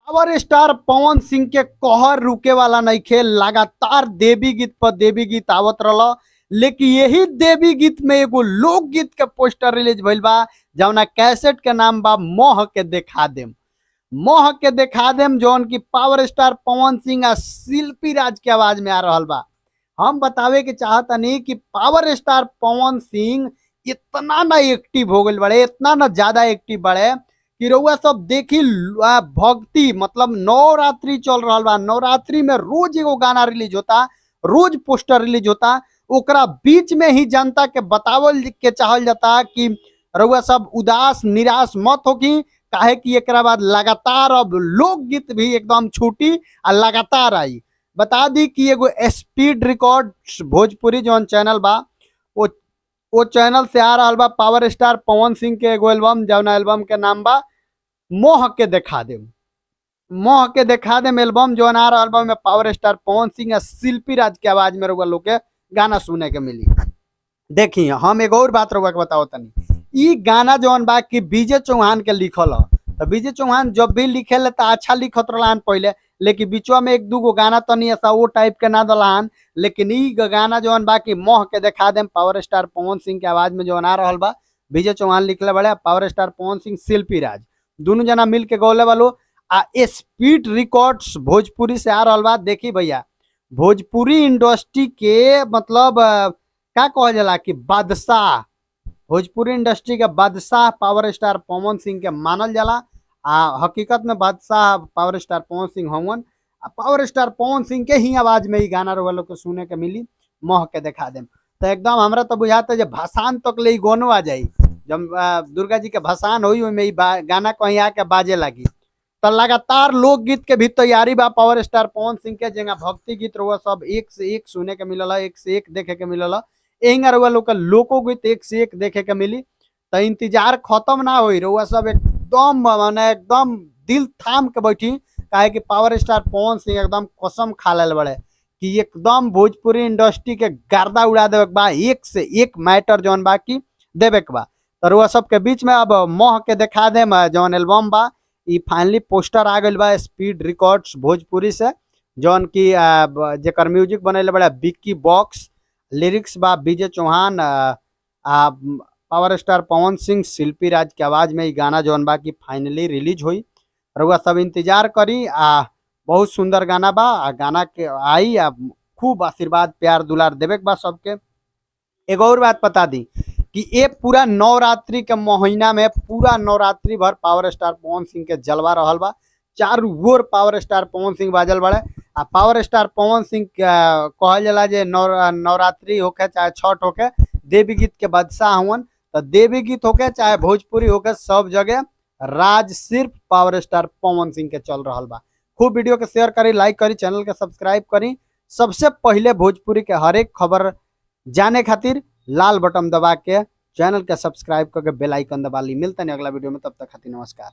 Power star Pawan Singh के कहर रुके वाला नइखे। लगातार देवी गीत पर देवी गीत आवत रहल, लेकिन यही देवी गीत में एगो लोकगीत के पोस्टर रिलीज भइल बा, जौना कैसेट के नाम बा मोह के देखा देम। मोह के देखा देम जौन की पावर स्टार पवन सिंह आ शिल्पी राज के आवाज में आ रहल बा। हम बतावे के चाहतनी कि पावर स्टार पवन सिंह इतना ना एक्टिव हो गइल बड़े, इतना ना ज्यादा एक्टिव बड़े कि रउआ सब देखी भक्ति मतलब नवरात्रि चल रहल बा। नवरात्रि में रोज एगो गाना रिलीज होता, रोज पोस्टर रिलीज होता। ओकरा बीच में ही जनता के बतावल के चाहल जाता कि रउआ सब उदास निराश मत होखी, काहे कि एकरा बाद लगातार अब लोकगीत भी एकदम छूटी आ लगातार आई। बता दी कि एगो स्पीड रिकॉर्ड भोजपुरी जौन चैनल बा, वो चैनल से आ रहल बा पावर स्टार पवन सिंह के एगो एल्बम, जौना एल्बम के नाम बा मोह के देखा देम। मोह के देखा देम एल्बम जौन आ रहल बा, ओमे पावर स्टार पवन सिंह आ शिल्पी राज के आवाज में रउआ लोग के गाना सुने के मिली। देखी, हम एगो और बात रउआ के बताओ तनी, ई गाना जौन बा कि विजय चौहान के लिखल ह। तो विजय चौहान जब भी लिखेले त अच्छा लिखत रहलन पहले, लेकिन बीचवा में एक दूगो गाना तनी ऐसा वो टाइप के ना दलहन। लेकिन ई गाना जौन बा कि मोह के देखा देम पावर स्टार पवन सिंह के आवाज में जौन आ रहल बा, विजय चौहान लिखले बड़े, पावर स्टार पवन सिंह शिल्पी राज दोनों जना मिल के गौले वालो आ स्पीड रिकॉर्ड्स भोजपुरी से आ रहल बा। देखी भैया, भोजपुरी इंडस्ट्री के मतलब का कहल जाला कि बादशाह, भोजपुरी इंडस्ट्री के बादशाह पावर स्टार पवन सिंह के मानल जाला। आ हकीकत में बादशाह पावर स्टार पवन सिंह हवन। आ पावर स्टार पवन सिंह के ही आवाज में ई गाना रउआ लोग के सुने के मिली, मोह के देखा देम। तो एकदम हमरा तो बुझाता जे भसान तक ले ई गानो आ जाई। जब दुर्गा जी के भसान होई ओमे ई गाना कहीं आके बाजे लागी। तो लगातार लोकगीत के भी तैयारी बा पावर स्टार पवन सिंह के, जेंगा भक्ति गीत रउआ सब एक से एक सुने के मिलल, एक से एक देखे के मिलल, एहिंगा रउआ लोग के लोकोगीत एक से एक देखे के मिली। तो इंतजार खत्म ना होई, रउआ सब एकदम माने एकदम दिल थाम के बैठी, काहे कि पावर स्टार पवन सिंह एकदम कसम खा लेल बड़े कि एकदम भोजपुरी इंडस्ट्री के गर्दा उड़ा देवे के बा, एक से एक मैटर जौन बा कि देवे के बा। तो रउआ सबके बीच में अब मोह के देखा देम जौन एल्बम बा, ई फाइनली पोस्टर आ गइल बा स्पीड रिकॉर्ड्स भोजपुरी से, जौन की जेकर म्यूजिक बनैले बड़ा बिक्की बॉक्स, लिरिक्स बा विजय चौहान आ पावर स्टार पवन सिंह शिल्पी राज के आवाज में ई गाना जौन बा कि फाइनली रिलीज होई। रउआ सब इंतजार करी। आ बहुत सुंदर गाना बा, आ गाना के आई आ खूब आशीर्वाद प्यार दुलार देवे के बा सबके। एगो और बात बता दी कि ये पूरा नवरात्रि के महीना में पूरा नवरात्रि भर पावर स्टार पवन सिंह के जलवा रहल बा। चारू ओर पावर स्टार पवन सिंह बाजल बड़े। आ पावर स्टार पवन सिंह कहल जाला जे नवरात्रि होखे चाहे छठ होखे, देवी गीत के बादशाह हुवन। तो देवी गीत होखे चाहे भोजपुरी होखे, सब जगह राज सिर्फ पावर स्टार पवन सिंह के चल रहल बा। खूब वीडियो के शेयर करी, लाइक करी, चैनल के सब्सक्राइब करी। सबसे पहले भोजपुरी के हरेक खबर जाने खातिर लाल बटन दबा के चैनल के सब्सक्राइब करके बेल आइकन दबा ली। मिलते हैं अगला वीडियो में, तब तक खातिर नमस्कार।